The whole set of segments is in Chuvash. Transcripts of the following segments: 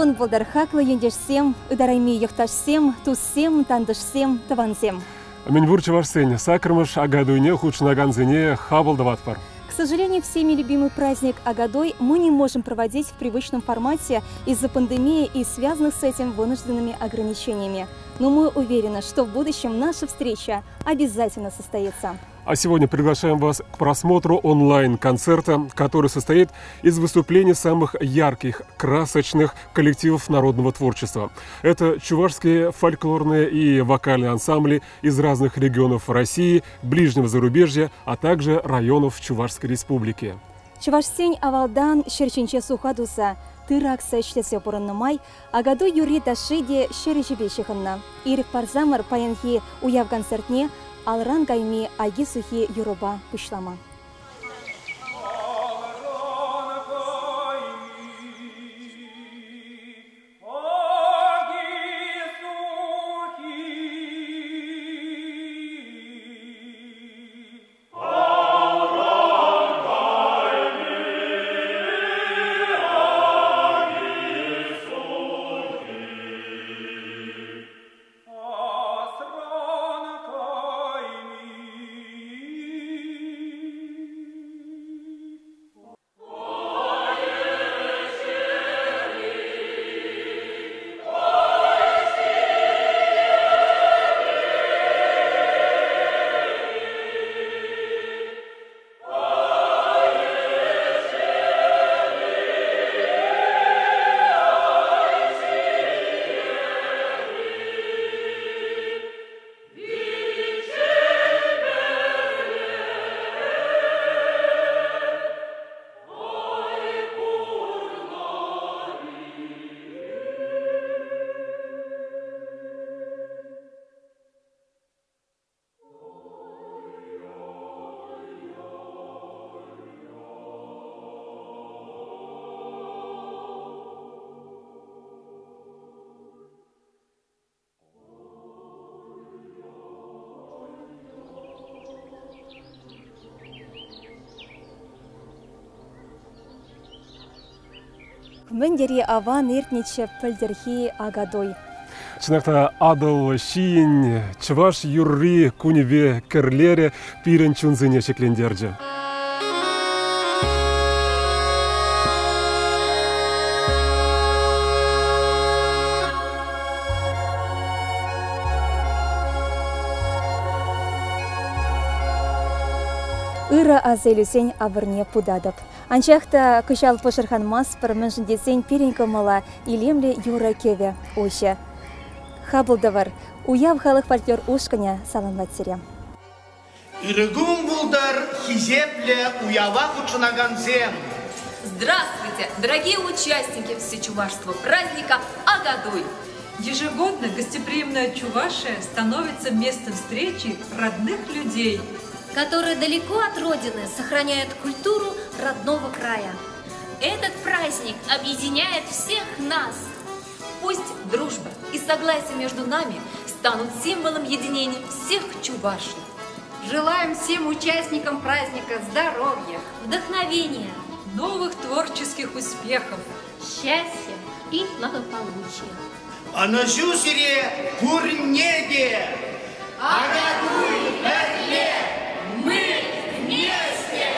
Ырӑ кун пултӑр, хаклӑ ентешсем, ытарайми йӑхташсем, туссем, тантӑшсем, тӑвансем. Мӗнпур чӑвашсен саккӑрмӗш Акатуйне хутшӑнакансене хапӑл тӑватпӑр. К сожалению, всеми любимый праздник Акатуй мы не можем проводить в привычном формате из-за пандемии и связанных с этим вынужденными ограничениями. Но мы уверены, что в будущем наша встреча обязательно состоится. А сегодня приглашаем вас к просмотру онлайн-концерта, который состоит из выступлений самых ярких, красочных коллективов народного творчества. Это чувашские фольклорные и вокальные ансамбли из разных регионов России, ближнего зарубежья, а также районов Чувашской Республики. Чӑвашсен авалтан ҫӗр ҫинче суха туса, тырӑ акса ӗҫлесе пурӑннӑ май, Акатуй юрри-ташши те ҫӗр ӗҫӗпе ҫыхӑннӑ. Ирӗк парсамӑр паянхи уяв концертне Алран кайми аки-сухи юрӑпа пуҫлама. Мӗн тери аван иртнӗччӗ пӗлтӗрхи Акатуй. Чӑнах та Атӑл ҫийӗн чӑваш юрри кунӗпе кӗрлерӗ, пирӗн чунсене ҫӗклентерчӗ. Ырӑ асаилӳсен авӑрне путатӑп. Анчах та кӑҫал пӑшӑрханмастпӑр, мӗншӗн тесен пирӗн кӑмӑла илемлӗ юрӑ-кӗвӗ уҫӗ. Хапӑл тӑвӑр, уяв халӑх фольклор ушкӑнӗ саламлать сире. Ырӑ кун пултӑр, хисеплӗ уява хутшӑнакансем! Здравствуйте, дорогие участники всечувашского праздника Акатуй! Ежегодно гостеприимная Чувашия становится местом встречи родных людей, которые далеко от родины сохраняют культуру родного края. Этот праздник объединяет всех нас. Пусть дружба и согласие между нами станут символом единения всех чувашей. Желаем всем участникам праздника здоровья, вдохновения, новых творческих успехов, счастья и благополучия. Ӑнӑҫу сире пурне те! Акатуй пӗрле! Мы вместе!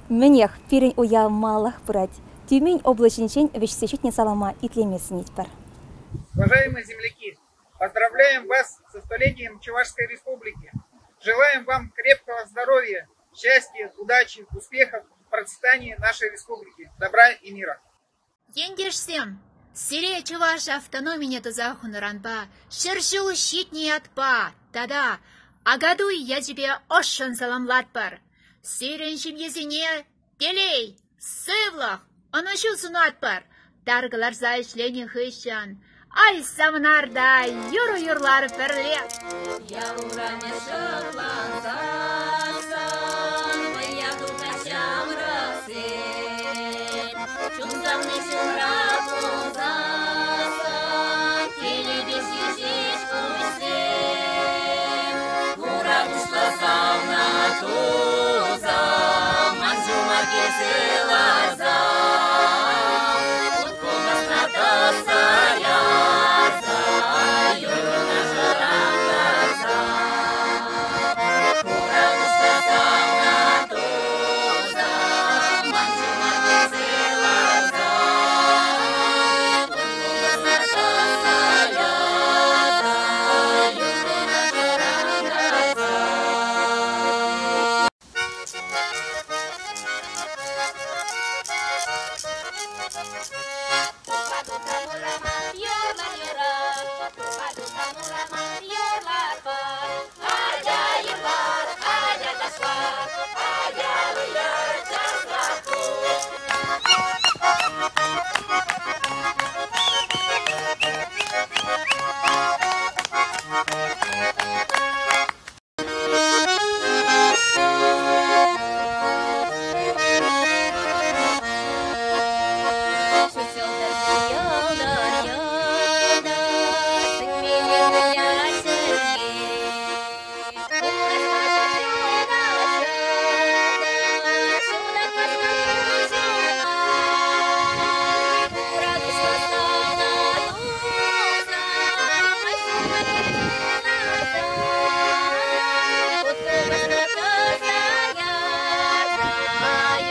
Мӗнех, пирӗн уяв малаллах пырать. Тюмень облаҫӗнчен вӗҫсе ҫитнӗ салама итлеме сӗнетпӗр. Уважаемые земляки, поздравляем вас со столетием Чувашской Республики. Желаем вам крепкого здоровья, счастья, удачи, успехов в процветании нашей республики, добра и мира. Ентешсем, сире чӑваш автономине туса хунӑранпа 100 ҫул ҫитнӗ ятпа тата Акатуй ячӗпе ӑшшӑн саламлатпӑр. Сирӗн ҫемьесене телей, сывлӑх, ӑнӑҫу сунатпӑр. Тар кӑларса ӗҫленӗ хыҫҫӑн ай савӑнар та юрӑ юрлар пӗрле. Ял урамӗ шӑплансассӑн вӑййа тухать ҫамрӑксем. Чун савни ҫумра пулсассӑн телейпе ҫиҫӗҫ куҫсем. Хура куҫлӑ савнӑ тусӑм, ман ҫума килсе ларсан, хут-купӑсна тӑсса ярса, юрӑна шӑрантарсан. Хура куҫлӑ савнӑ тусӑм, ман ҫума килсе ларсан, хут-купӑсна тӑсса ярса, юрӑна шӑрантарсан. Юрлар юрӑ, туха-туха урама юрлатпӑр. Атя юрлар, атя ташлар, атя выляр часрах тух. Ҫут ҫӑлтӑрсем йӑлтӑр-йӑлтӑр, сӗнмелле выляҫҫӗ. Курас ҫунат ҫӑлтӑр, ҫунат куҫ Хура куҫлӑ савнӑ тусӑм, ҫума килсе ларсан, хут-купӑсна тӑсса ярса,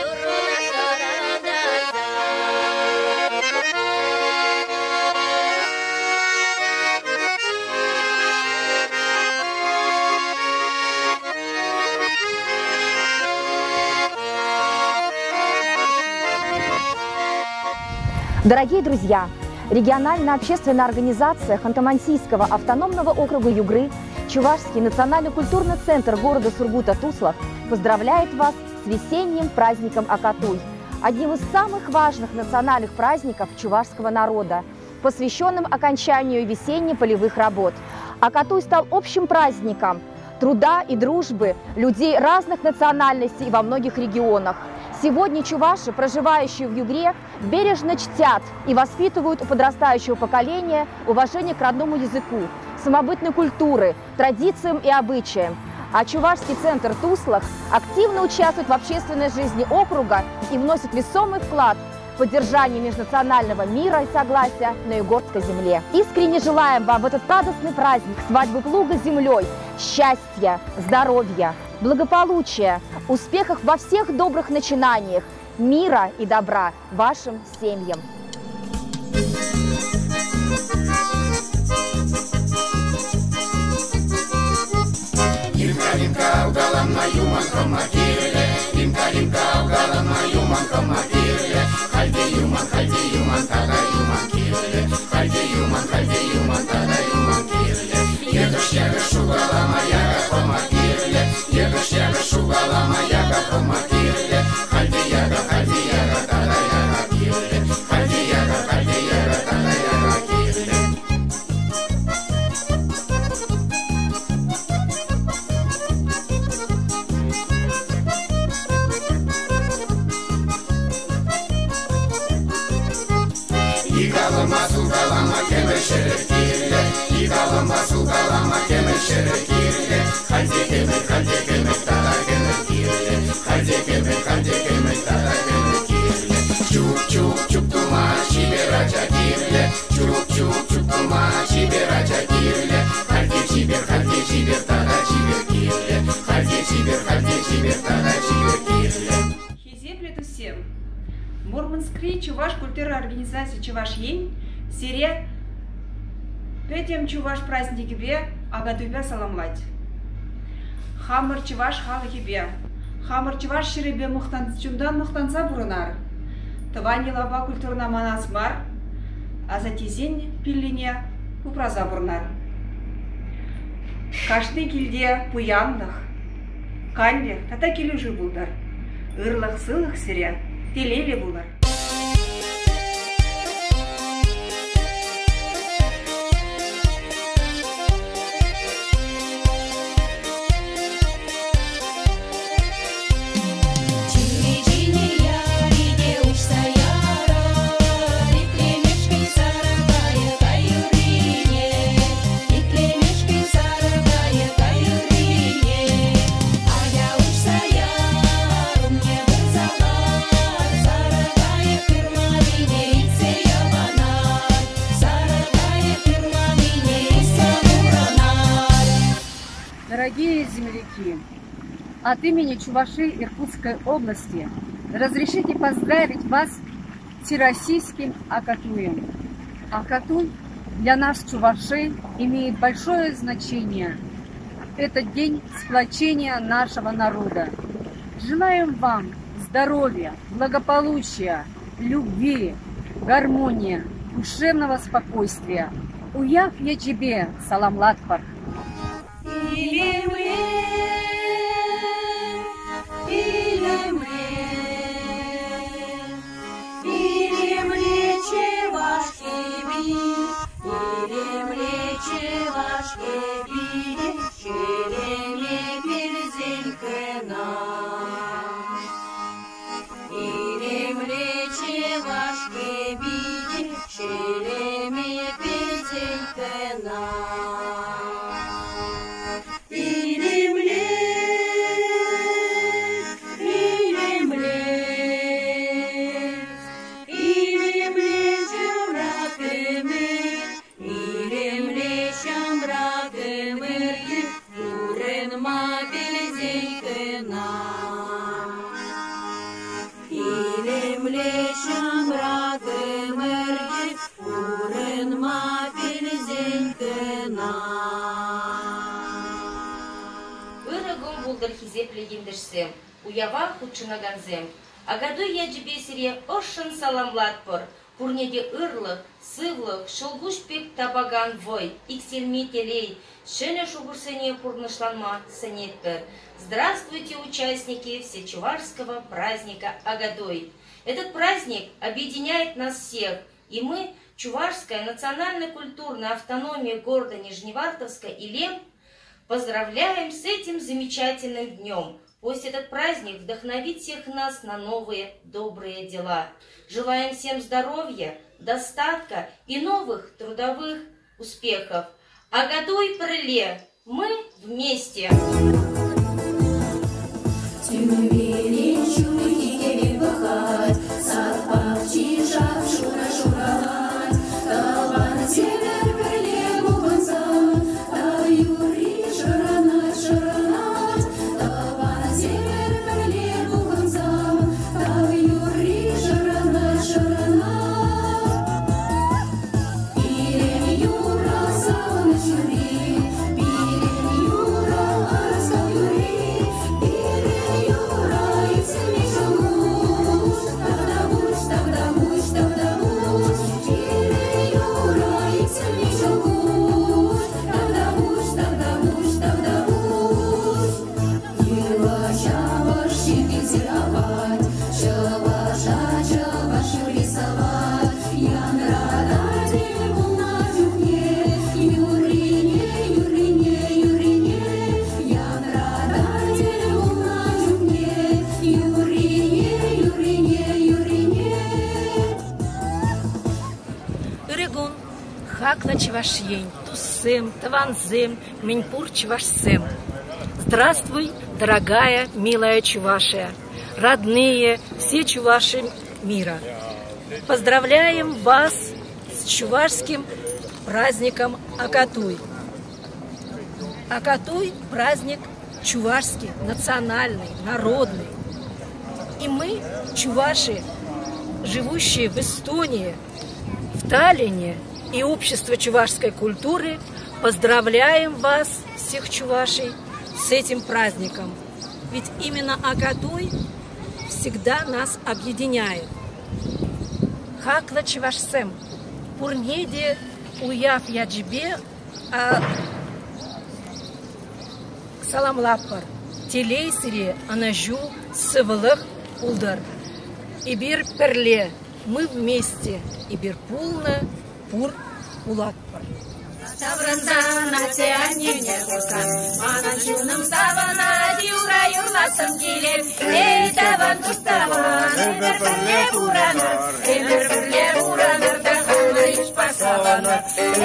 юрруна шӑрантарсан. Дорогие друзья, региональная общественная организация Ханты-Мансийского автономного округа Югры, Чувашский национально-культурный центр города Сургута Туслах поздравляет вас с весенним праздником Акатуй, одним из самых важных национальных праздников чувашского народа, посвященным окончанию весенне-полевых работ. Акатуй стал общим праздником труда и дружбы людей разных национальностей во многих регионах. Сегодня чуваши, проживающие в Югре, бережно чтят и воспитывают у подрастающего поколения уважение к родному языку, самобытной культуры, традициям и обычаям. А Чувашский центр Туслах активно участвует в общественной жизни округа и вносит весомый вклад в поддержание межнационального мира и согласия на Югорской земле. Искренне желаем вам в этот радостный праздник свадьбы плуга с землей счастья, здоровья, благополучия, успехов во всех добрых начинаниях, мира и добра вашим семьям. Лимка, лимка, угалама, юман, комакирле. Лимка, лимка, угалама, юман, комакирле. Хальде юман, хальде юман, тада юман кирле. Хальде юман, хальде юман, тада юман кирле. Егыш, егыш, угалама, яга, комакирле. Егыш, егыш, угалама, яга, комакирле. Хальде яга, хальде яга, тада яга кирле. Хальде яга, хальде яга, тада яга кирле. Икалама, сукалама, кемел ҫӗрӗ кирлӗ. Икалама, сукалама, кемел ҫӗрӗ кирлӗ. Хальте кемел, хальте кемел, тата кемел кирлӗ. Хальте кемел, хальте кемел, тата кемел кирлӗ. Чуп, чуп, чуп тума чипер ача кирлӗ. Чуп, чуп, чуп тума чипер ача кирлӗ. Хальте чипер, хальте чипер, тата чипер кирлӗ. Хальте чипер, хальте чипер, тата чипер кирлӗ. Хисеплӗ Туссем! Мурманскри чӑваш культура организаци Чӑваш Ен сире пӗтӗм чӑваш праздникӗпе Акатуйпа саламлать. Хамӑр чӑваш халӑхӗпе, хамӑр чӑваш ҫӗрӗпе чунтан мухтанса пурӑнар. Тӑван йӑлапа культурӑна манас мар, асаттесен пиллине упраса пурӑнар. Кашни килте пуянлӑх, канлӗх тата килӗшӳ пултӑр. Ырлӑх-сывлӑх сире, телейлӗ пулӑр! Чӳречине ярите уҫса ярӑр, итлемешкӗн сарӑ кайӑк юррине, итлемешкӗн сарӑ кайӑк юррине. Атя уҫса яр, умне пырса лар, сарӑ кайӑк юрланине илтсе йӑпанар, сарӑ кайӑк юрланине илтсе пурӑнар. Дорогие земляки, от имени Чувашии Иркутской области разрешите поздравить вас с Всероссийским Акатуем. Акатуй для нас, чувашей, имеет большое значение. Это день сплочения нашего народа. Желаем вам здоровья, благополучия, любви, гармонии, душевного спокойствия. Уяв ячӗпе саламлатпӑр! Илемлӗ, илемлӗ, илемлӗ чӑваш кӗпи, илемлӗ чӑваш кӗпи, ҫӗлеме пӗлсен кӑна. Илемлӗ чӑваш кӗпи, ҫӗлеме пӗлсен кӑна. Илемлӗ, илемлӗ, илемлӗ ҫамрӑк ӗмӗр, илемлӗ ҫамрӑк ӗмӗр пурӑнма пӗлсен кӑна. Илемлӗ ҫамрӑк ӗмӗр пурӑнма пӗлсен кӑна. Ырӑ кун пултӑр, хисеплӗ ентешсем, уява хутшӑнакансем! Акатуй ячӗпе сире ӑшшӑн саламлатпӑр! Пурне те ырлӑх, сывлӑх, ҫӑлкуҫ пек тапакан вӑй, иксӗлми телей, ҫӗнӗ шухӑшсене пурнӑҫланма сӗнетпӗр. Здравствуйте, участники всечувашского праздника Акатуй! Этот праздник объединяет нас всех, и мы, Чувашская национально-культурная автономия города Нижневартовска Илем, поздравляем с этим замечательным днем. Пусть этот праздник вдохновит всех нас на новые добрые дела. Желаем всем здоровья, достатка и новых трудовых успехов. Акатуй пӗрле, мы вместе! Тӳперен ҫурхи хӗвел пӑхать, сад пахчи шап-шурӑ шуралать. Тӑвансемӗр пӗрле пухӑнсан, тав юрри шӑранать, шӑранать. Тӑвансемӗр пӗрле пухӑнсан, тав юрри шӑранать, шӑранать. Пирӗн юрӑ савӑнӑҫ юрри, пирӗн юрӑ ӑраскал юрри, пирӗн юрӑ иксӗлми ҫӑлкуҫ. Тавтапуҫ, тавтапуҫ, тавтапуҫ, пирӗн юрӑ иксӗлми ҫӑлкуҫ. Тавтапуҫ, тавтапуҫ, тавтапуҫ. Йывӑҫ ҫитӗнсе авать, чӑваша чӑваш юрри савать. Янратать пулнӑ чухне юррине, юррине, юррине. Янратать пулнӑ чухне юррине, юррине, юррине. Ырӑ кун, хаклӑ Чӑваш Ен, туссем, тӑвансем, мӗнпур чӑвашсем! Здравствуй, дорогая, милая Чувашия, родные, все чуваши мира! Поздравляем вас с чувашским праздником Акатуй. Акатуй – праздник чувашский, национальный, народный. И мы, чуваши, живущие в Эстонии, в Таллине и общество чувашской культуры, поздравляем вас, всех чувашей, с этим праздником. Ведь именно Акатуй всегда нас объединяет. Хаклӑ чӑвашсем, пурне те уяв ячӗпе саламлатпӑр. Телей сире, ӑнӑҫу, сывлӑх пултӑр. Эпир пӗрле, мы вместе, эпир пулнӑ, пур пулатпӑр. Таврӑнсан атте-аннене курсан, манӑн чунӑм савӑнать, юрра юрлассӑм килет. Эй, тӑван тус-тӑван, ӗмӗр пӗрле пурӑнар, ӗмӗр пӗрле пурӑнар та хамӑр йышпа савӑнар.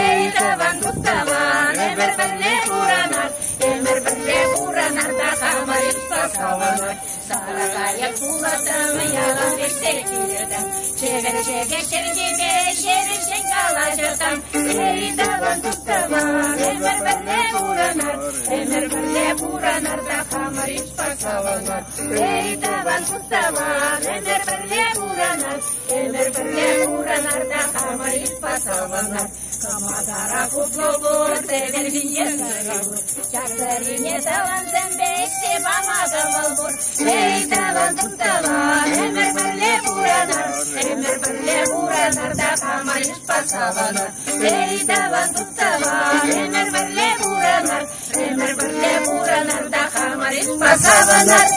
Эй, тӑван тус-тӑван, ӗмӗр пӗрле пурӑнар, ӗмӗр пӗрле пурӑнар та хамӑр йышпа савӑнар. Сарӑ кайӑк пулаттӑм, ялан вӗҫсе килеттӗм. Чӗвӗл чӗкеҫ чӗлхипе ҫепӗҫҫӗн калаҫӑттӑм. Эй, тӑван тус-тӑван, ӗмӗр пӗрле пурӑнар, ӗмӗр пӗрле пурӑнар та хамӑр йышпа савӑнар. Эй, тӑван тус-тӑван, ӗмӗр пӗрле пурӑнар, ӗмӗр пӗрле пурӑнар та хамӑр йышпа савӑнар. Кӑмакара хуплу пур, сӗтел ҫинче сӑри пур. Ҫак сӑрине тӑвансемпе ӗҫсе пама кӑмӑл пур. Эй, тӑван тус-тӑван, ӗмӗр пӗрле пурӑнар, ӗмӗр пӗрле пурӑнар та хамӑр йышпа савӑнар. Эй, тӑван тус-тӑван, ӗмӗр пӗрле пурӑнар, ӗмӗр пӗрле пурӑнар та хамӑр йышпа савӑнар.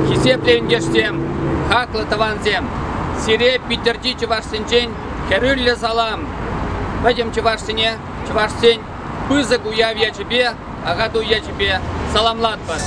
Хисеплӗ ентешсем, хаклӑ тӑвансем, сире Питӗрти чӑвашсенчен хӗрӳллӗ салам! Пӗтӗм чӑвашсене чӑвашсен пысӑк уяв ячӗпе, Акатуй ячӗпе саламлатпӑр!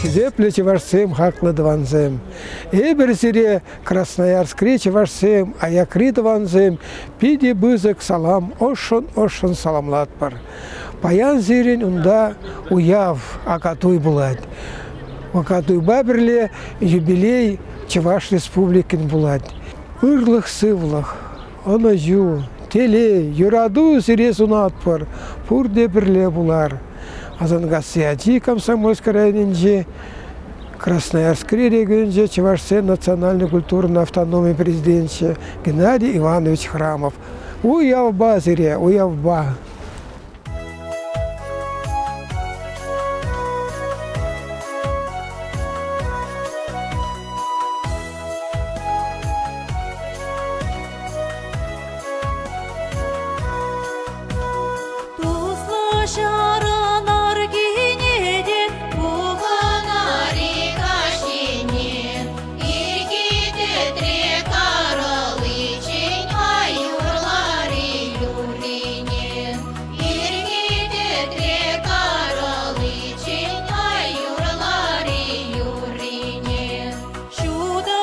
Хисеплӗ чӑвашсем, хаклӑ тӑвансем! Эпир сире Красноярскри чӑвашсем, аякри тӑвансем питӗ пысӑк салам, ӑшшӑн-ӑшшӑн саламлатпӑр. Паян сирӗн унта уяв, Акатуй пулать. Акатуйпа пӗрле юбилей Чӑваш Республикин пулать. Ырлӑх-сывлӑх, ӑнӑҫу, телей, юрату сире сунатпӑр. Пурте пӗрле пулар. Асанкасси ачи Комсомольски районӗнчи Красноярскри регионӗнче чӑвашсен национальнӑй культурӑн автономи президенчӗ Геннадий Иванович Храмов. Уявпа сире, уявпа! Туслӑ ҫаран аркине те пухӑнари каҫхине ирхи тӗтре карӑличчен ай юрлари юррине. Ирхи тӗтре карӑличчен ай юрлари юррине. Ҫутӑ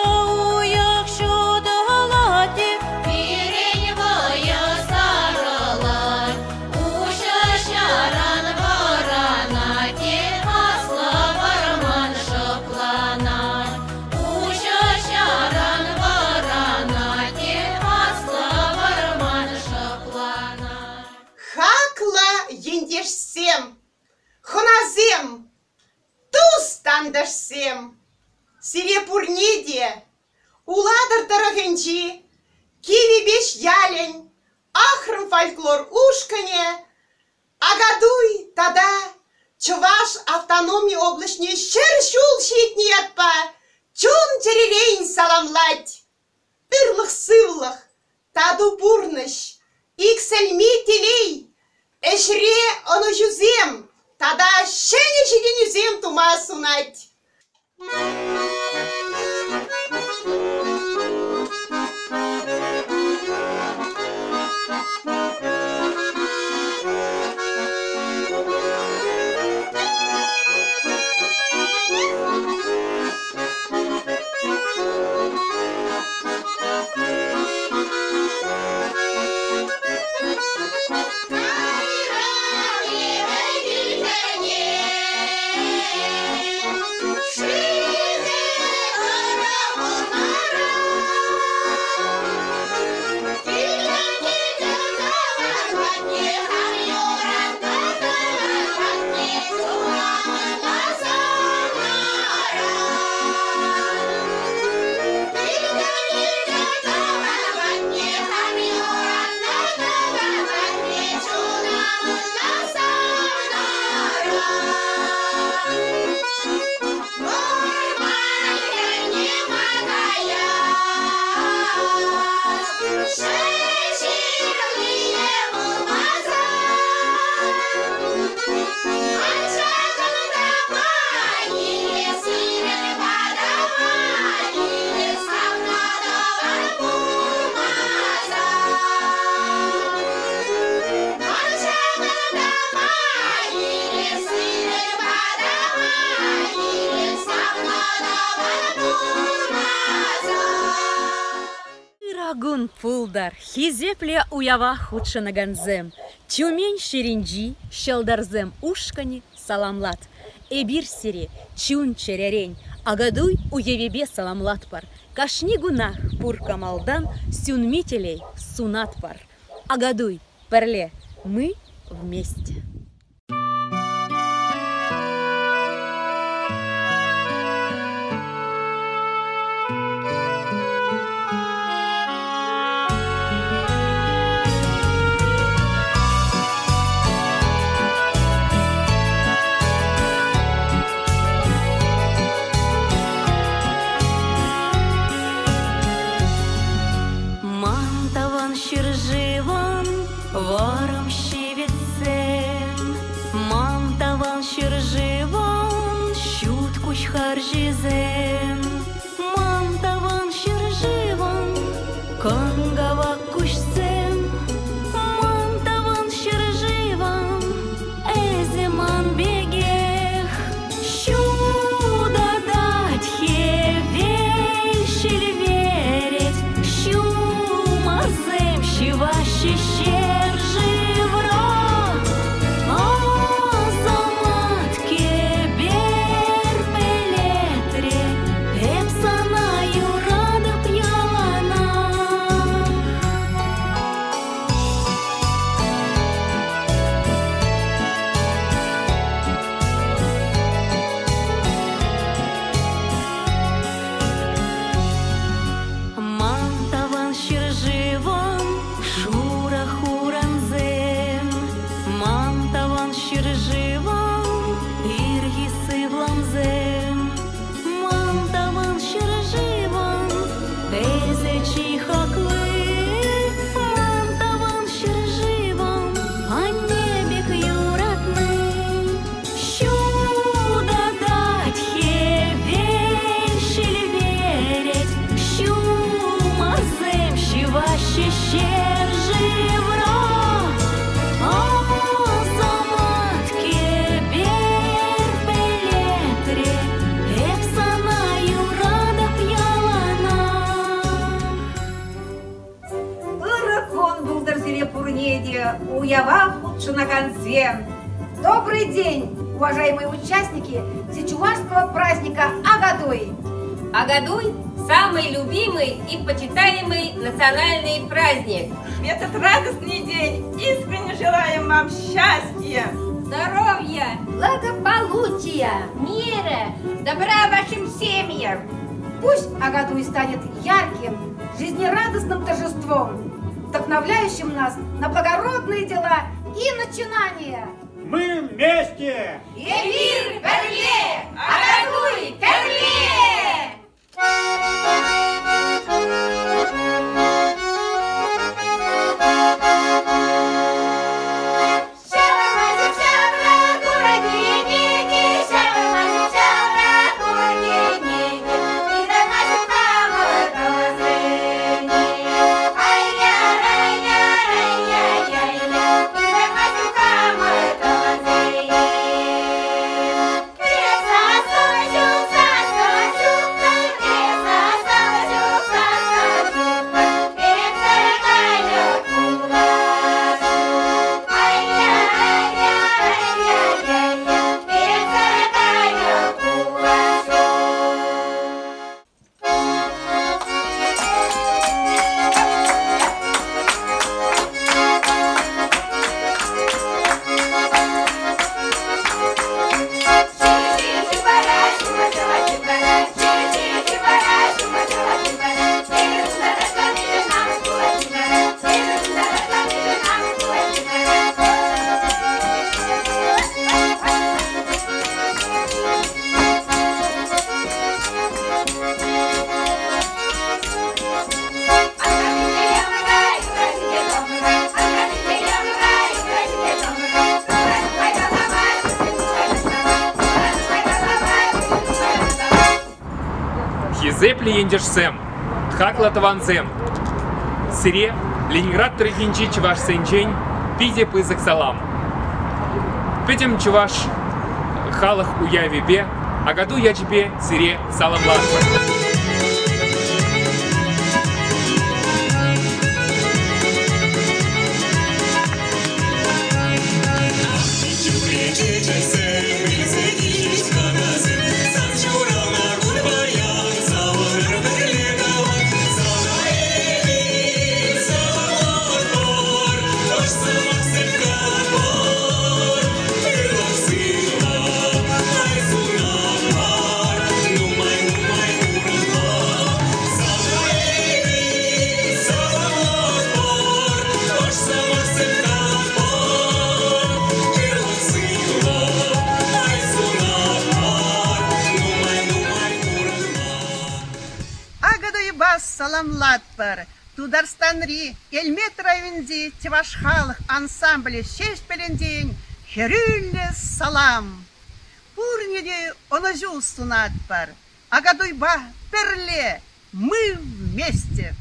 уйӑх ҫутӑлать пирӗн вӑйӑ сарӑлать. Уҫӑ ҫаран вӑранать аслӑ вӑрман шӑпланать. Уҫӑ ҫаран вӑранать аслӑ вӑрман шӑпланать. Хаклӑ ентешсем, хӑнасем, Тус-тантӑшсем, сире пурне те Улатӑр тӑрӑхӗнчи Кивӗ ялӗн Ахрӑм фольклор ушкӑнӗ Акатуй тата Чӑваш автономи облаҫне 100 ҫул ҫитнӗ ятпа чун-чӗререн саламлать! Ырлӑх-сывлӑх, тату пурнӑҫ, иксӗлми телей, ӗҫре ӑнӑҫусем тата ҫӗнӗ ҫитӗнӳсем тума сунать. пултӑр, хисеплӗ уява хутшӑнакансем! Тюмень ҫӗрӗнчи Ҫӑлтӑрсем ушкӑнӗ саламлат. Эпир сире чун-чӗререн Акатуй уявӗпе саламлатпӑр. Кашни кунах пур кӑмӑлтан сӳнми телей сунатпӑр. Акатуй, пӗрле, мы вместе! Ман тӑван ҫӗршывӑн вӑрӑм ҫивӗтсем, Ман тӑван ҫӗршывӑн ҫут куҫ харшисем, Ман тӑван ҫӗршывӑн кӑн-кӑвак куҫсем, Ман тӑван ҫӗршывӑм, эсӗ ман пекех. Ҫутатать хӗвел ҫил верет, Ҫумӑрсем ҫӑваҫҫӗ ҫӗршывра. Асамат кӗпер пӗлетре, Эп сана юратӑп яланах. Ман тӑван ҫӗршывӑм шурӑ хурансем, Ман тӑван ҫӗршывӑм ирхи сывлӑмсем, Ман тӑван ҫӗршывӑм эсӗ чи хакли, Ман тӑван ҫӗршывӑм анне пек юратни. Ҫутатать хӗвел ҫил верет, Ҫумӑрсем ҫӑваҫҫӗ ҫӗршывра. Асамат кӗпер пӗлетре, Эп сана юратӑп яланах. Ырӑ кун пултӑр сире пурне те, уява хутшӑнакансем! Добрый день, уважаемые участники Всечувашского праздника Акатуй! Акатуй – самый любимый и почитаемый национальный праздник. В этот радостный день искренне желаем вам счастья, здоровья, благополучия, мира, добра вашим семьям. Пусть Акатуй станет ярким, жизнерадостным торжеством, вдохновляющим нас на благородные дела и начинания. Мы вместе! Эпир пӗрле! Акатуй кӗрле! Хисеплӗ ентешсем, хаклӑ тӑвансем! Сире Ленинград тӑрӑхӗнчи чӑвашсенчен питӗ пысӑк салам! Пӗтӗм чӑваш халӑх уявӗпе Акатуй ячӗпе сире саламлатпӑр! саламлатпӑр! Тутарстанри Элмет районӗнчи чӑваш халӑх ансамблӗ Ҫеҫпӗлӗнчен хӗрӳллӗ салам! Пурне те ӑнӑҫу сунатпӑр! Акатуйпа пӗрле мы вместе!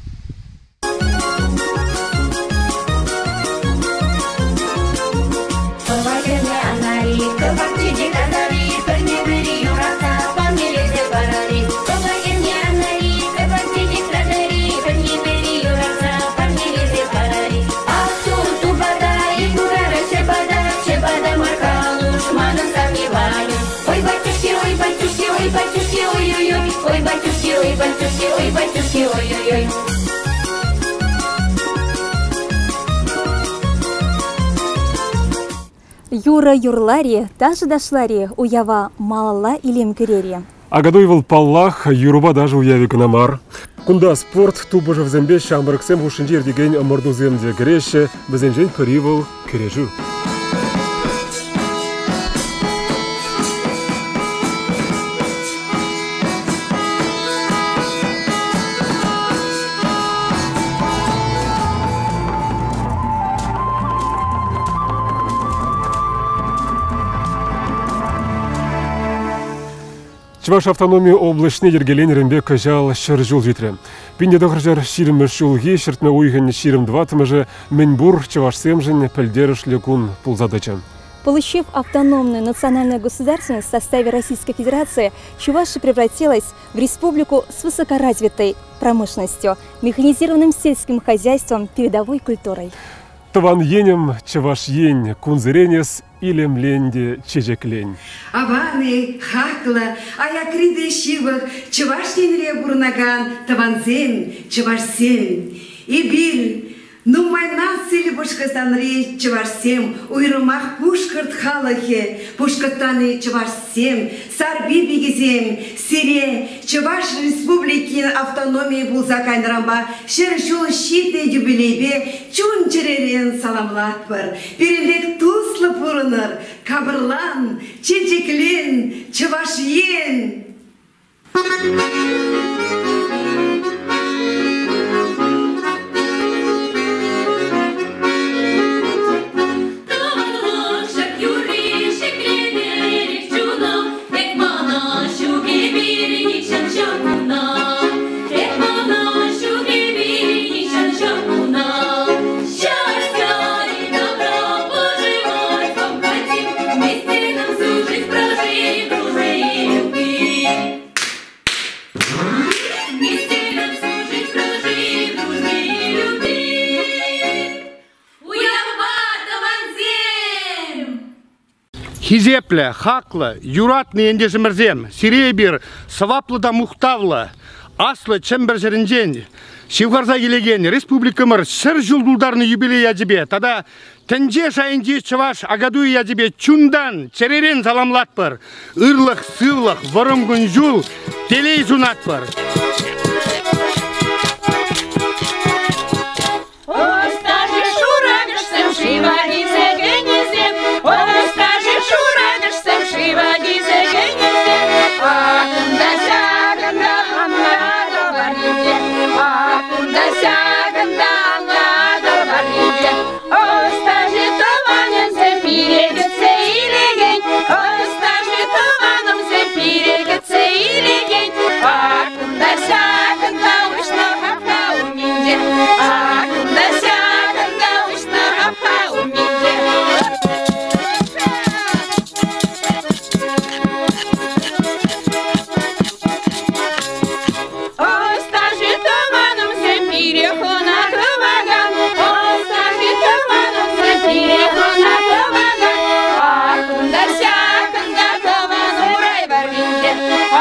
Кӑвакӗллӗ анари, кӑвак чечек анари, пӗрне-пӗри юратса парнелесе парари. Кӑвакӗллӗ анари, кӑвак чечек анари, пӗрне-пӗри юратса парнелесе парари. Ах, тур тупата, ик урара ҫӑпата, ҫӑпата мар калуш, манӑн савни Ванюш. Ой, батюшки, ой, батюшки, ой, батюшки, ой-ой-ой, ой, батюшки, ой, батюшки, ой, батюшки, ой-ой-ой. Юрӑ юрлар-и, ташӑ ташлар-и, уява малалла илем кӳрер-и? Акатуй вӑл, паллах, юрӑпа ташӑ уявӗ кӑна мар. Кунта спорт тупӑшӑвӗсемпе ҫамрӑксем хушшинче иртекен ӑмӑртусем те кӗреҫҫӗ. Вӗсенчен пӗри вӑл – кӗрешӳ. Чӑваш автономи облаҫне йӗркеленӗренпе кӑҫал 100 ҫул ҫитрӗ. 1920 ҫулхи ҫӗртме уйӑхӗн 24-мӗшӗ мӗнпур чӑвашсемшӗн пӗлтерӗшлӗ кун пулса тӑчӗ. Получив автономную национальную государственность в составе Российской Федерации, Чувашия превратилась в республику с высокоразвитой промышленностью, механизированным сельским хозяйством, передовой культурой. Тӑван енӗм Чӑваш Ен кунсерен эс илемлен те чечеклен. Аван-и, хаклӑ, аякри те ҫывӑх Чӑваш Енре пурӑнакан тӑвансем, чӑвашсем! Эпир, нумай нациллӗ Пушкӑртстанри чӑвашсем, уйрӑмах пушкӑрт халӑхӗ, Пушкӑртстанри чӑвашсем, Сарпи пикисем, сире Чӑваш Республикин автономийӗ пулса кайнӑранпа 100 ҫул ҫитнӗ юбилейпе чун-чӗререн саламлатпӑр. Пирӗн пек туслӑ пурӑнӑр, капӑрлан, чечеклен, Чӑваш Ен! Тӑванлӑх ҫак юрри ҫӗкленӗ чунӑм, Эп мана ҫук эпир нихҫан ҫак куна. Эп мана ҫук эпир нихҫан ҫак куна. Счастья и добра пожелать вам хотим, Вместе нам всю жизнь прожить в дружбе и любви. Вместе нам всю жизнь прожить в дружбе и любви. Уявпа, тӑвансем! Хисеплӗ, хаклӑ, юратнӑ ентешӗмӗрсем, сире эпир сӑваплӑ та мухтавлӑ Аслӑ Чӗмпӗр ҫӗрӗнчен ҫывхарса килекен республикӑмӑр 100 ҫул тултарнӑ юбилей ячӗпе тата тӗнче шайӗнчи чӑваш Акатуйӗ ячӗпе чунтан, чӗререн саламлатпӑр. Ырлӑх, сывлӑх, вӑрӑм кун-ҫул, телей сунатпӑр. Ӑста-ши шуранӑшсем, шыва килсе кӗнисем, Ӑста-ши шуранӑшсем, шыва килсе кӗнисем, Акӑнта ҫакӑнта анлатӑр варринче, Акӑнта ҫакӑнта анлатӑр варринче. Ӑста-ши тӑванӑмсем, пире кӗтсе илекен, Ӑста-ши тӑванӑмсем, пире кӗтсе илекен, Акӑнта ҫакӑнта уҫнӑ хапха умӗнче, Акӑнта ҫакӑнта уҫнӑ хапха умӗнче. Ӑста-ши тӑванӑмсем, пире хӑна тӑвакан, Ӑста-ши тӑванӑмсем, пире хӑна тӑвакан, Акӑнта ҫакӑнта тӑван урай варринче,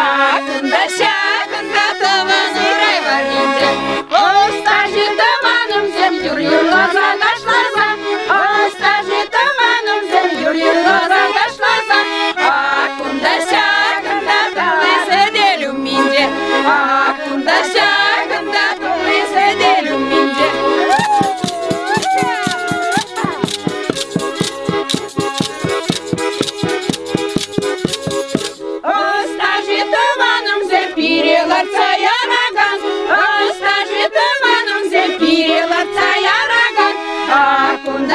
Акӑнта ҫакӑнта тӑван урай варринче. Ӑста-ши тӑванӑмсем.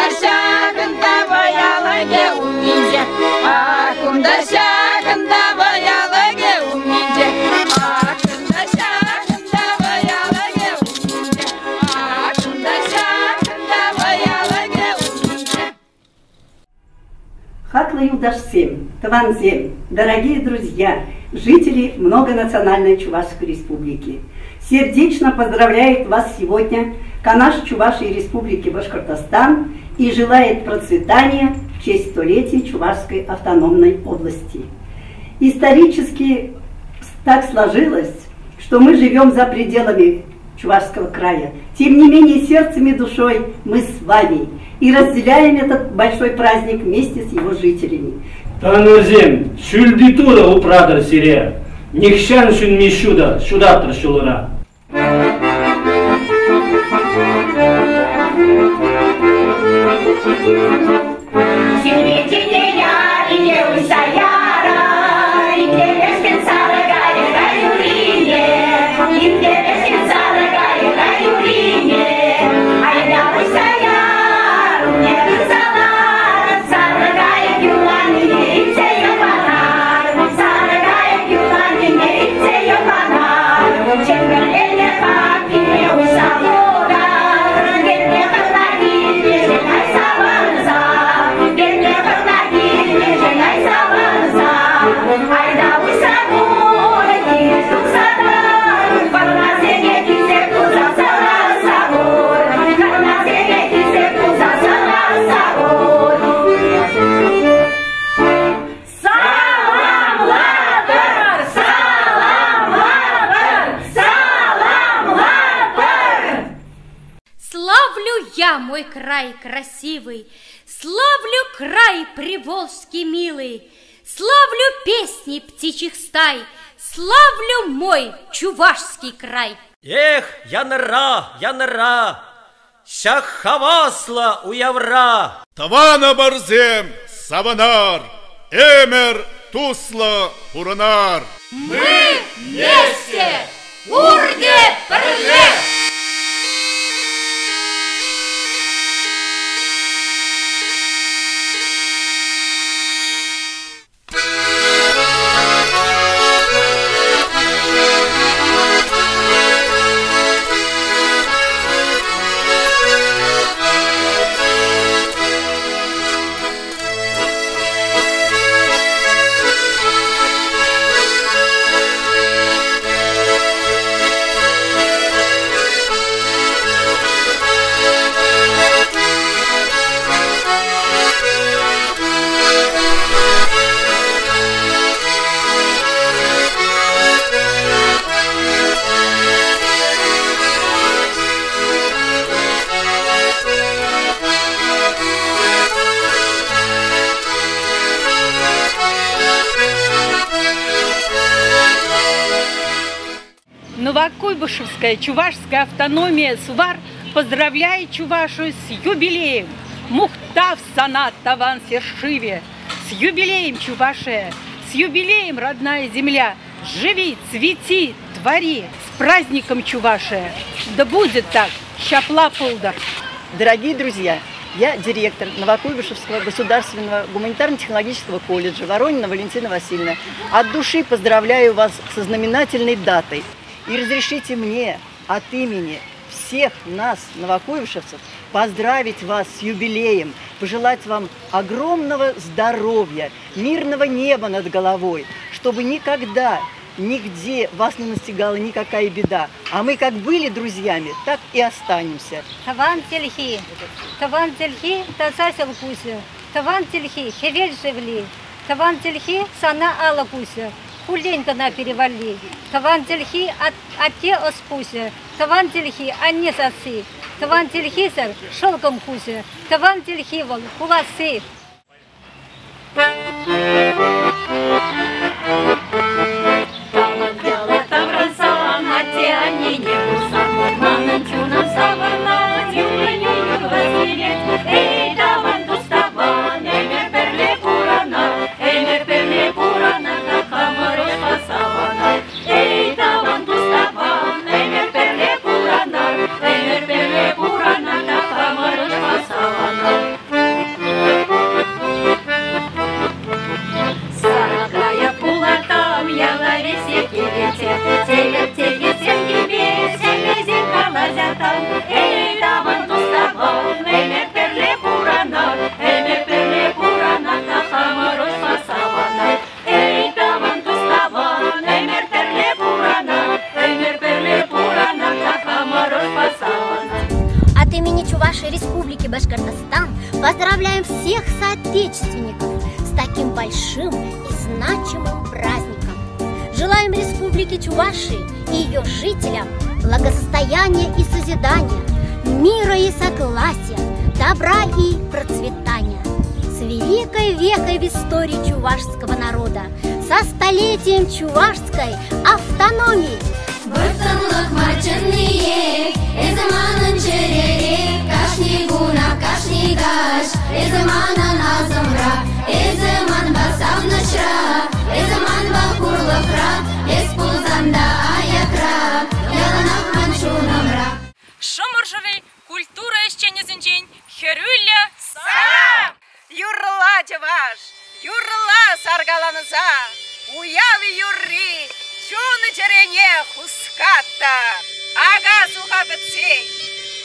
кунта ҫакӑнта вӑялӑкӗ умӗнче. Ах, кунта ҫакӑнта вӑялӑкӗ умӗнче. Ах, кунта ҫакӑнта вӑялӑкӗ умӗнче. Ах, кунта ҫакӑнта вӑялӑкӗ умӗнче. Хаклӑ юлташсем, тӑвансем, дорогие друзья, жители многонациональной Чувашской Республики! Сердечно поздравляет вас сегодня Канаш Чувашии Республики Башкортостан и желает процветания в честь столетия Чувашской автономной области. Исторически так сложилось, что мы живем за пределами Чувашского края. Тем не менее, сердцем и душой мы с вами и разделяем этот большой праздник вместе с его жителями. Тӑванӑмӑрсем, ҫӳлти Турӑ упратӑр сире, нихҫан сӳнми ҫутӑ ҫутаттӑр ҫулӑра. Сирпӗнчӗне ярине уҫса ярар, итлемешкӗн сарӑ кайӑка юрине, итлемешкӗн сарӑ кайӑка юрине. Айта уҫса яр, умне пырса лар, сарӑ кайӑк юрланине илтсе йӑпанар, сарӑ кайӑк юрланине илтсе йӑпанар. Чӗмпӗрлене хапхине уҫса хурар, кӗтне хӑрна килнӗшӗн ай савӑнса, кӗтне хӑрна килнӗшӗн ай савӑнса. Айта уҫса хур, хирӗҫ тухса тӑр, хӑрнасене килсе туса сӑраса хур, хӑрнасене килсе туса сӑраса хур. Саламлатӑр! Саламлатӑр! Саламлатӑр! Славлю я мой край красивый, Славлю край приволжский милый, Славлю песни птичьих стай, Славлю мой чувашский край. Эх, янӑра, янӑра, ҫак хаваслӑ уявра! Тӑванӑмӑрсем, савӑнар, ӗмӗр туслӑ пурӑнар! Мы вместе! Пурте пӗрле! Новокуйбышевская чувашская автономия Сувар поздравляет Чувашию с юбилеем! Мухтав сана таван ҫӗршыве! С юбилеем, Чувашия! С юбилеем, родная земля! Живи, цвети, твори! С праздником, Чувашия! Да будет так! Ҫапла пултӑр! Дорогие друзья, я директор Новокуйбышевского государственного гуманитарно-технологического колледжа Воронина Валентина Васильевна. От души поздравляю вас со знаменательной датой. И разрешите мне от имени всех нас, новокуйбышевцев, поздравить вас с юбилеем, пожелать вам огромного здоровья, мирного неба над головой, чтобы никогда нигде вас не настигала никакая беда. А мы как были друзьями, так и останемся. Тӑван чӗлхи, тӑван чӗлхи таса ҫӑлкуҫӗ, тӑван чӗлхи хӗвел шевли, тӑван чӗлхи сана алӑк уҫӗ, хуллен кӑна пире валли. Тӑван чӗлхи атте ӑс-пуҫӗ, тӑван чӗлхи анне сасси, тӑван чӗлхисӗр шӑлкӑм хуҫӗ, тӑван чӗлхи вӑл пуласси. Яла таврӑнсан атте-аннене курсан манӑн чунӑм савӑнать, юрӑ юрлас килет. Эй, тӑван тус-тӑван, ӗмӗр пӗрле пурӑнар, ӗмӗр пӗрле пурӑнар та хамӑр ӑшпа савӑнар. Эй, тӑван тус-тӑван, ӗмӗр пӗрле пурӑнар, ӗмӗр пӗрле пурӑнар та хамӑр ӑшпа савӑнар. Башкортостан поздравляем всех соотечественников с таким большим и значимым праздником. Желаем Республике Чувашии и ее жителям благосостояния и созидания, мира и согласия, добра и процветания. С великой векой в истории чувашского народа, со столетием чувашской автономии! Вӑрттӑнлӑх мар чӑнниех, эсӗ манӑн чӗрере, кашни кунах, кашни каҫ, эсӗ манӑн асӑмра, эсӗ манпа савнӑҫра, эсӗ манпа хурлӑхра, эс пулсан та аякра, яланах ман чунӑмра. Шӑмӑршӑри культура ӗҫченӗсенчен хӗрӳллӗ Салам! Юрла, чӑваш, юрла саркаланса, уяв юрри чун-чӗрене хускаттӑр. Ака-суха пӗтсен,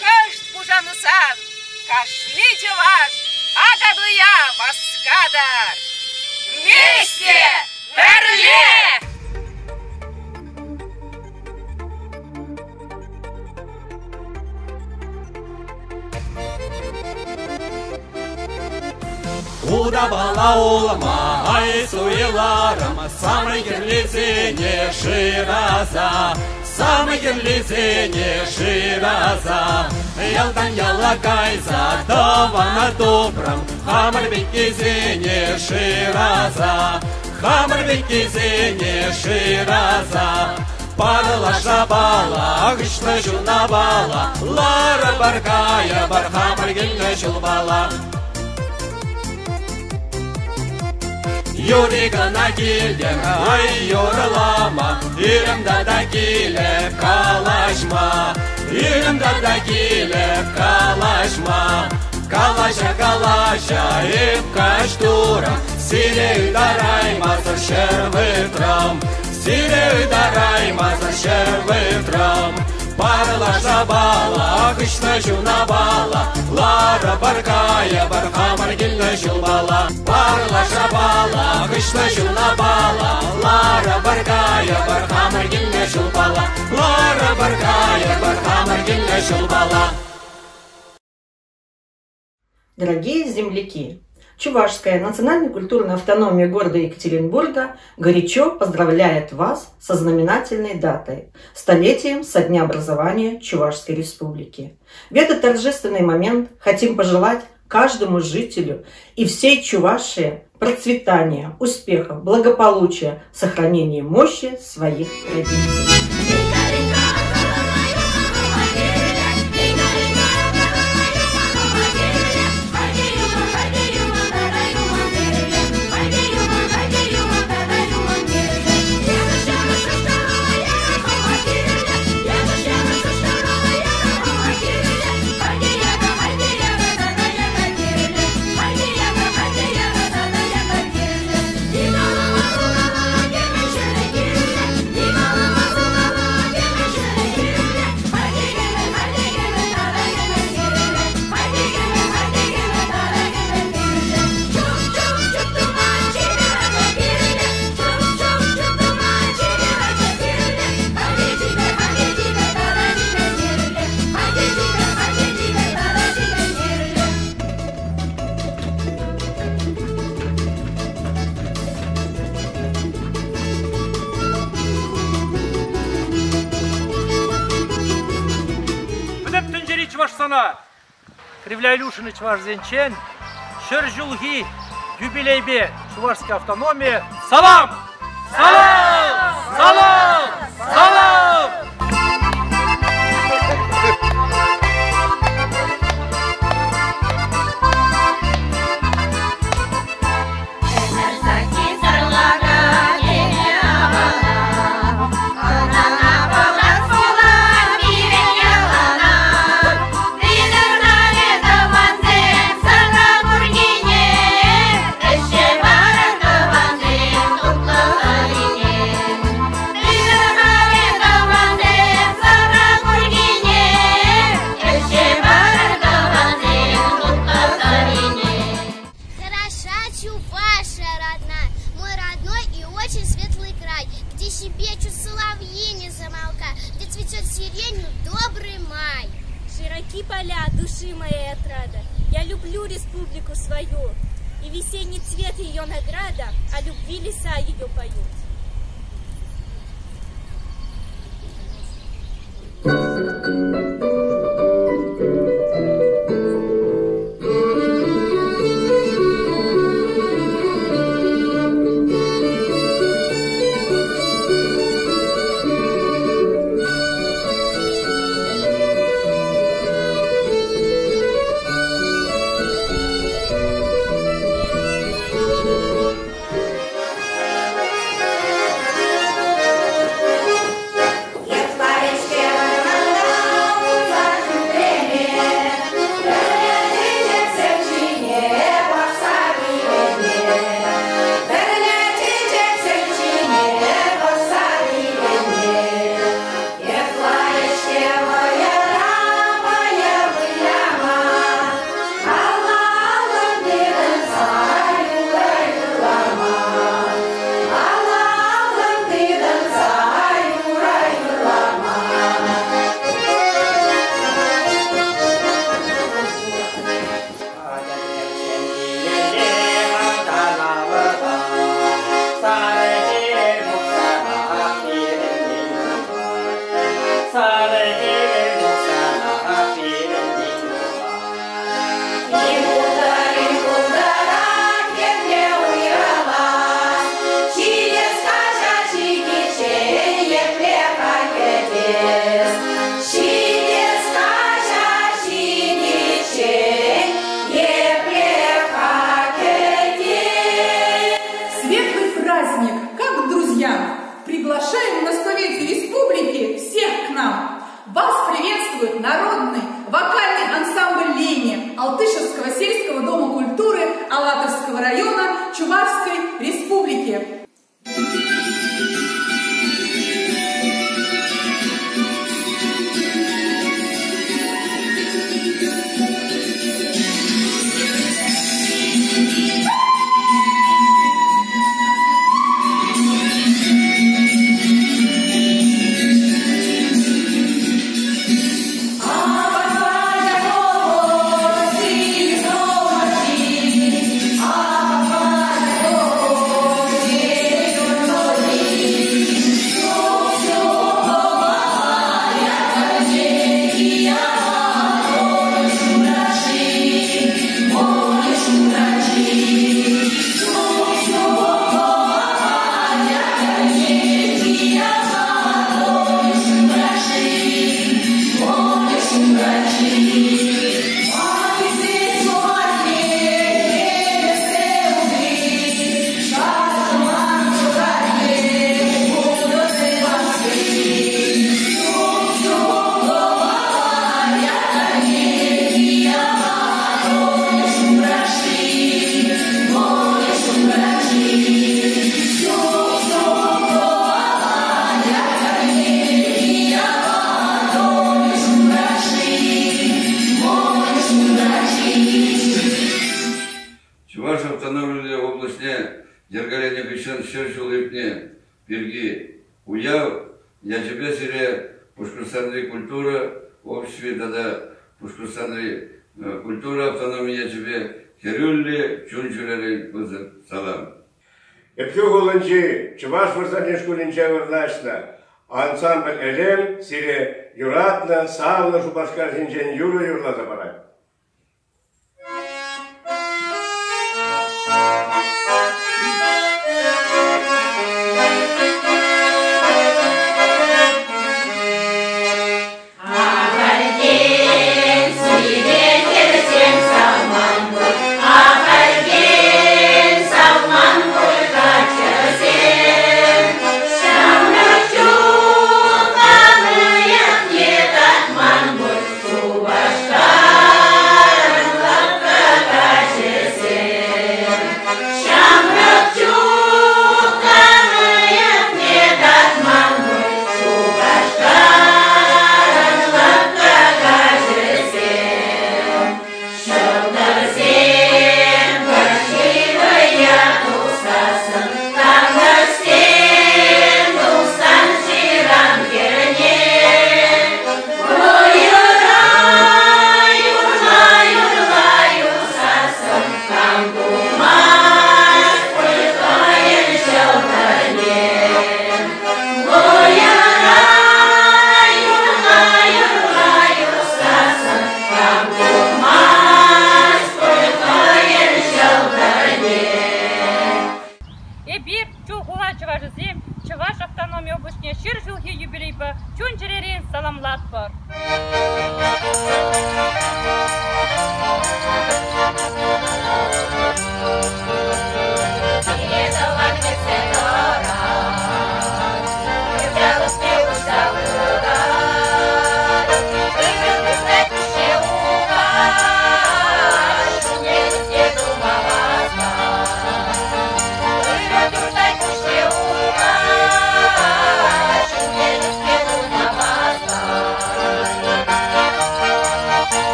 кӑшт пушансан, кашни чӑваш Акатуя васкатӑр. Вместе! Пӗрле! Удавала улма, ай суйларӑм, самай кирлисене шыраса, самай кирлисене шыраса. Ялтан яла кайса тӑвана тупрӑм, хамӑр пеккисене шыраса, хамӑр пеккисене шыраса. Парлаша бала, хыҫлӑ ҫуна бала, ларӑпӑр кайӑпӑр хамӑр килнӗ ҫулпала. Юри кӑна килтӗм, ай юрлама, ирӗм тата килӗп калаҫма, ирӗм тата килӗп калаҫма. Калаҫа, калаҫа, эп каҫ турӑм, сире ытараймасӑр ҫӗр выртрӑм. Сире ытараймасӑр ҫӗр выртрӑм. Парлаша бала, хыҫлӑ ҫуна бала, ларӑпӑр кайӑпӑр хамӑр килнӗ ҫулпала. Парлаша бала, хыҫлӑ ҫуна бала, ларӑпӑр кайӑпӑр хамӑр килнӗ ҫулпала. Ларӑпӑр кайӑпӑр хамӑр килнӗ ҫулпала. Дорогие земляки! Чувашская национально-культурная автономия города Екатеринбурга горячо поздравляет вас со знаменательной датой – столетием со дня образования Чувашской Республики. В этот торжественный момент хотим пожелать каждому жителю и всей Чувашии процветания, успехов, благополучия, сохранения мощи своих традиций. Пӗтӗм тӗнчери чӑвашсана Кривля Илюшина чӑвашсенчен ҫӗр ҫулхи юбилейпе Чувашская автономия салам! Салам! Салам! Салам! Люблю республику свою, и весенний цвет ее награда, о любви леса ее поют. Светлый праздник, как к друзьям! Приглашаем на столетие республики всех к нам! Вас приветствует народный вокальный ансамбль «Лени» Алтышевского сельского дома культуры Алатырского района Чувашской республики. Чӑваш автономиллӗ облаҫне йӗркеленӗ хыҫҫӑн 100 ҫул иртнӗ пирки уяв ячӗпе сире Пушкӑртстанри культура обществи тата Пушкӑртстанри культура автономи ячӗпе хӗрӳллӗ чун-чӗререн пысӑк салам. Ӗпхӳ хулинчи Чӑваш вырсарни шкулӗнче вырнаҫнӑ ансамбль «Элем» сире юратнӑ, савнӑ Шупашкар ҫинчен юрӑ юрласа парать. Шупашкар.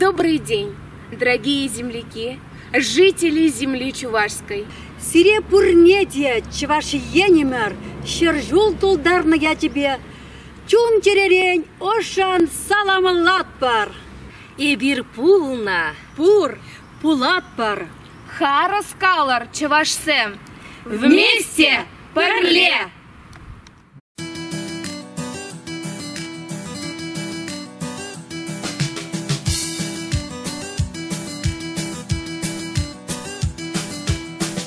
Добрый день, дорогие земляки, жители земли чувашской. Сире пурне те Чӑваш Енӗмӗр ҫӗршул тултарнӑ ячӗпе чун-чӗререн ӑшшӑн саламлатпӑр. Эпир пулнӑ. Пур, пулатпӑр. Харӑс калӑр, чӑвашсем! Вместе, пӗрле!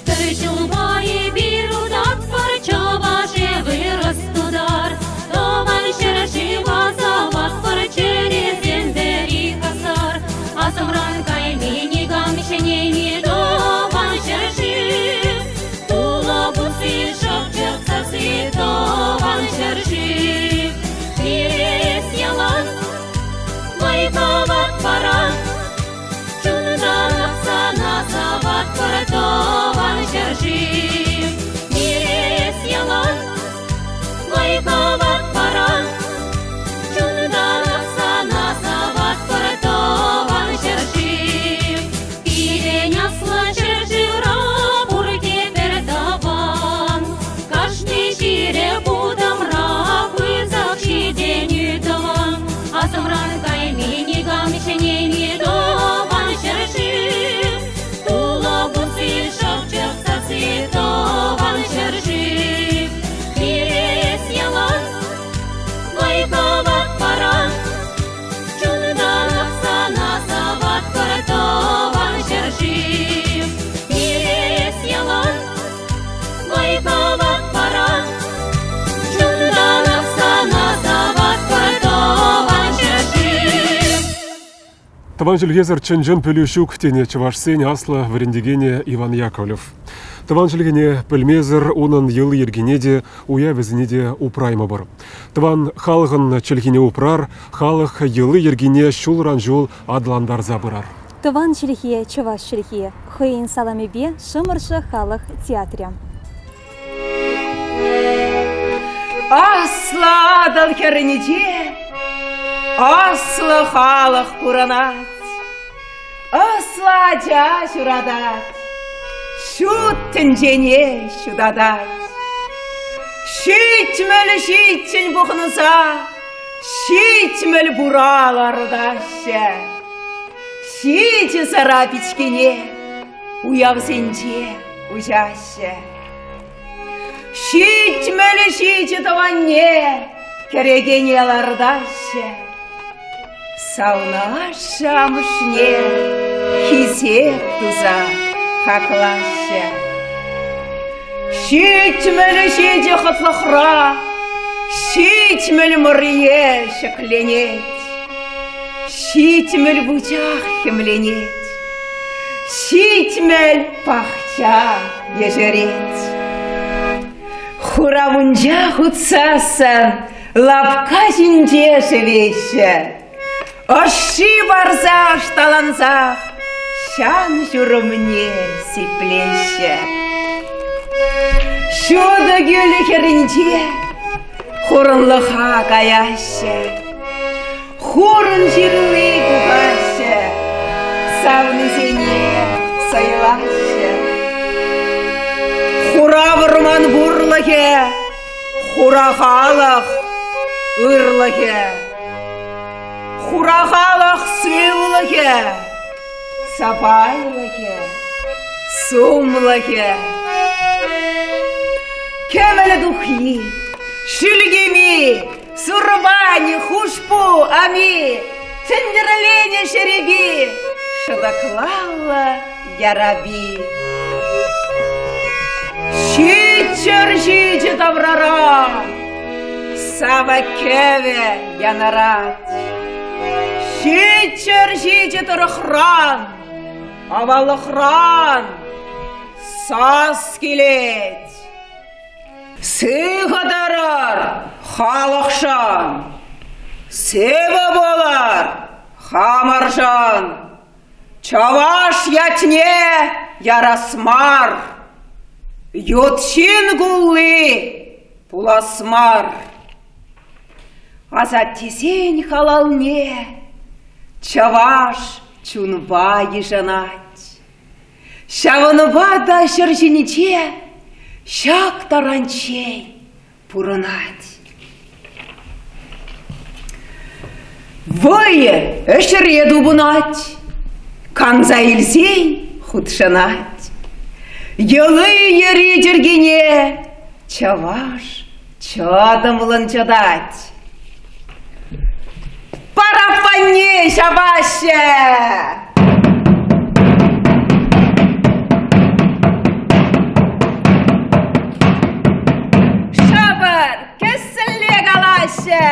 Пӗр ҫулпа эпир утатпӑр, чӑваше вырӑс тутар. Тӑван ҫӗршыва саватпӑр, чӗресем вӗри хасар. Асӑмран кайми никам ҫӗнейми тӑван ҫӗршыв. Тулӑ пусси, шӑпчӑк сасси, тӑван ҫӗршыв. Пирес ялан вӑй-хӑват паран. Чунтанах сана саватпӑр тӑван ҫӗршыв. Пирес ялан вӑй-хӑват паран. Чунтанах сана саватпӑр тӑван ҫӗршыв. Пирӗн аслӑ ҫӗршывра пурте пӗр тӑван. Кашни ҫире путӑмра пысӑк ҫитӗнӳ тӑван. Асӑмран кайми никам ҫӗнейми тӑван ҫӗршыв. Тулӑ пусси, шӑпчӑк сасси тӑван ҫӗршыв. Пирес ялан вӑй-хӑват паран. Чунтанах сана саватпӑр тӑван ҫӗршыв. Пирес ялан вӑй-хӑват паран. Чунтанах сана саватпӑр тӑван ҫӗршыв. Тӑван чӗлхесӗр чӑн-чӑн пӗлӳ ҫук, тенӗ чӑвашсен аслӑ вӗрентекенӗ Иван Яковлев. Тӑван чӗлхене пӗлмесӗр унӑн йӑли-йӗркине те, уявӗсене те упраймӑпӑр. Тӑван халӑхӑн чӗлхине упрар, халӑх йӑли-йӗркине ҫулран-ҫул аталантарса пырар. Тӑван чӗлхе, чӑваш чӗлхи, хӑйӗн саламӗпе Шӑмӑршӑ халӑх театрӗ. Аслӑ Атӑл хӗрринче аслӑ халӑх пурӑнать. Ӑслӑ ача ҫуратать, ҫут тӗнчене ҫутатать. Ҫитмӗл ҫиччӗн пухӑнса ҫитмӗл пура лартаҫҫӗ. Ҫичӗ сӑра пичкине уявсенче уҫаҫҫӗ. Ҫитмӗл ҫичӗ тӑванне кӗрекене лартаҫҫӗ. Савнӑ ашшӗ-амӑшне хисеп туса хаклаҫҫӗ. Ҫитмӗл ҫичӗ хӑтлӑхра ҫитмӗл мӑрье ҫӗкленет. Ҫитмӗл вучах хӗмленет. Ҫитмӗл пахча ешерет. Хура мунча хутсассӑн лапка ҫинче шӗвеҫҫӗ. Ӑшши парса ӑшталансах ҫан ҫурӑмне сиплеҫҫӗ. Ҫутӑ кӳлӗ хӗрринче хурӑнлӑха каяҫҫӗ. Хурӑн ҫырли пухаҫҫӗ, савнисене сӑйлаҫҫӗ. Хура вӑрман пурлӑхӗ, хура халӑх ырлӑхӗ. Хура халӑх сывлӑхӗ, сапайлӑхӗ, сумлӑхӗ. Кӗмӗл тухйи, шӳлкеми, Сурбани, хушпу, ами, чӗнтӗрленӗ шерепи, шӑтӑклаллӑ ярапи. Ҫиччӗр ҫичӗ таврара сава кӗвӗ янӑрать. Ҫиччӗр ҫичӗ тӑрӑхран, аваллӑхран сас килет. Сыхӑ тӑрӑр, халӑхшӑн! Сывӑ пулӑр, хамӑршӑн! Чӑваш ятне ярас мар, ют ҫын кулли пулас мар. Асаттесен халалне чӑваш чунпа йышӑнать. Ҫавӑнпа та ҫӗр ҫинче ҫак таранччен пурӑнать. Вӑйӗ ӗҫре тупӑнать, канса илсен хутшӑнать. Йӑли-йӗри йӗркине чӑваш чӑтӑмлӑн чӑтать. Параппанне ҫапаҫҫӗ! Шӑпӑр, кӗсӗлле калаҫҫӗ!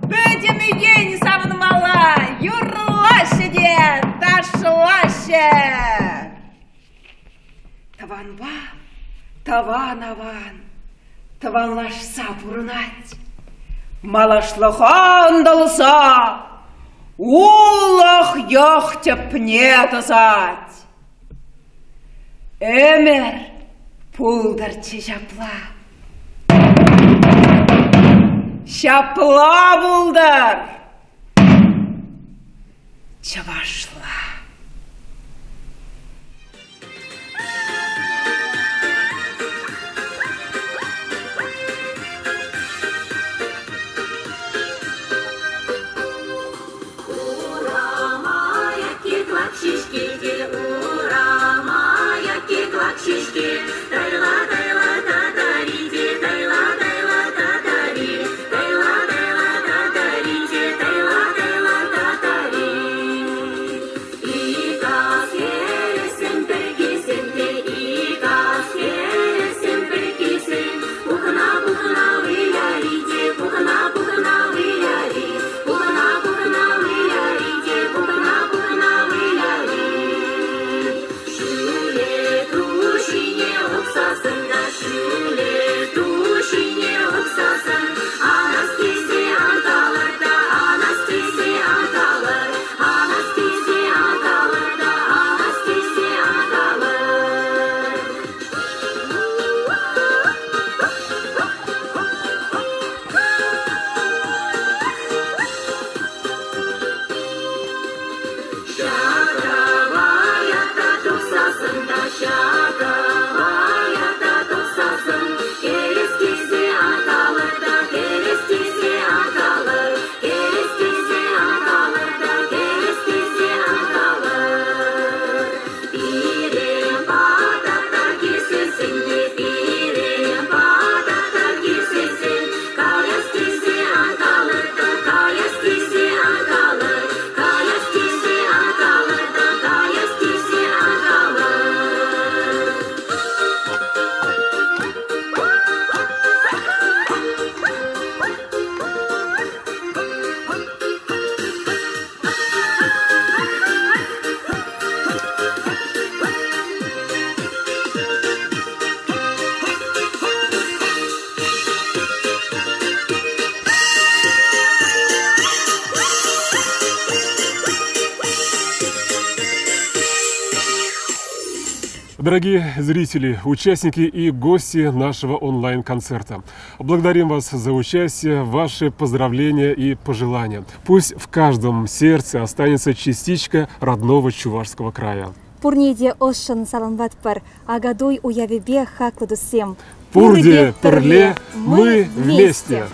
Пӗтӗм ен савӑнмалла юрлаҫҫӗ те ташлаҫҫӗ! Тӑванпа тӑван аван тӑванлашса пурӑнать. Малашлӑха ӑнтӑлса улӑх йӑх тӗпне тӑсать. Ӗмӗр пултӑрччӗ ҫапла. Ҫапла пултӑр! Чӑвашла. Дорогие зрители, участники и гости нашего онлайн-концерта, благодарим вас за участие, ваши поздравления и пожелания. Пусть в каждом сердце останется частичка родного чувашского края. Пурне те ӑшшӑн саламлатпӑр. Акатуй уявӗпе хаклӑ туссем. Пурте пӗрле, мы вместе!